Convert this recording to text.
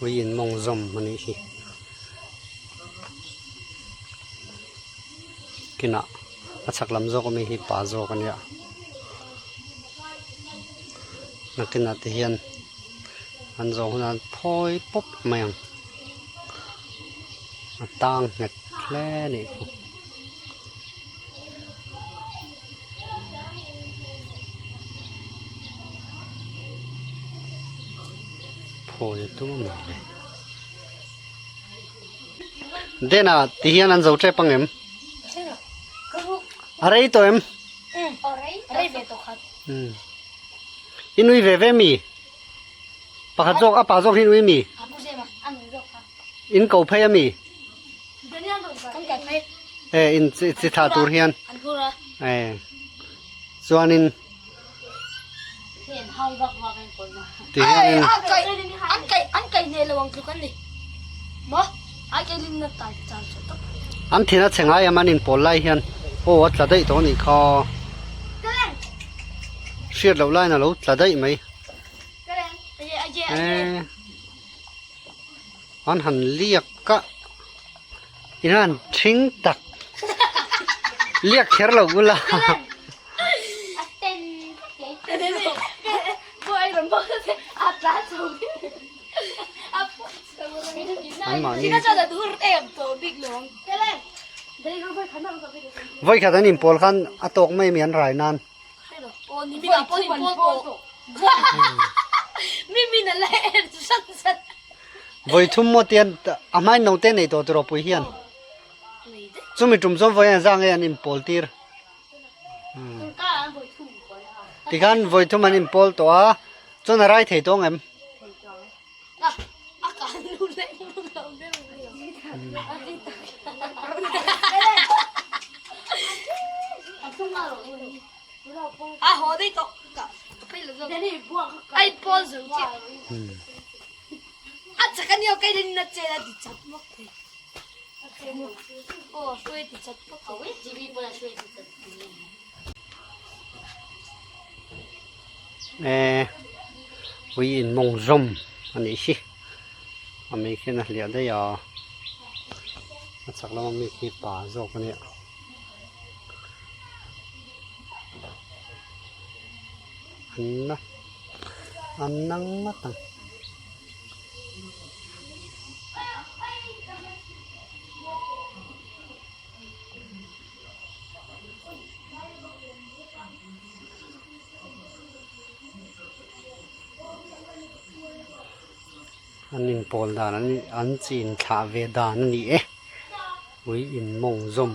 Ui in mawng zawm a nih hi. Kinah a chhak lam zawk ami hi pa zawk a nia. Nakinah te hian an zawh hunah an phawi pawp mai ang. A tang nghet hle a nih khu. Phawi a tum a maw le. Dena ti hian an zo tep ang em? A rei tawh em? I nui ve ve mi? Pakhat zawk a pa zawk hi nui mi? In ko phei a mi? E in chi tha tur hian e chuanin ti hianin an thin a chhe ngai em an inpawl lai hian aw a tla daih tawh a nih kha hriat loh laiin a lo tla daih mai e. An han liak a, in han thing tak liak kher lo ula. An mahni vawi khat an inpawl khan a tawk mai mi an rai nan. Vawi thum maw tian a hmain naute nei tawh tiraw pui hian chumi tum chuan vawi an zang nge an inpawl tir tikhan vawi thum an inpawl tawh a chuan a rai thei tawh ang em? Eh ui in mawng zawm a nih hi a mei khian a hliah daih a a chak lama mi khi pa zawk a nia an na an nang ngawt ang. An inpawl dan an an chin thlah ve dan a ni e ui in mawng zawm.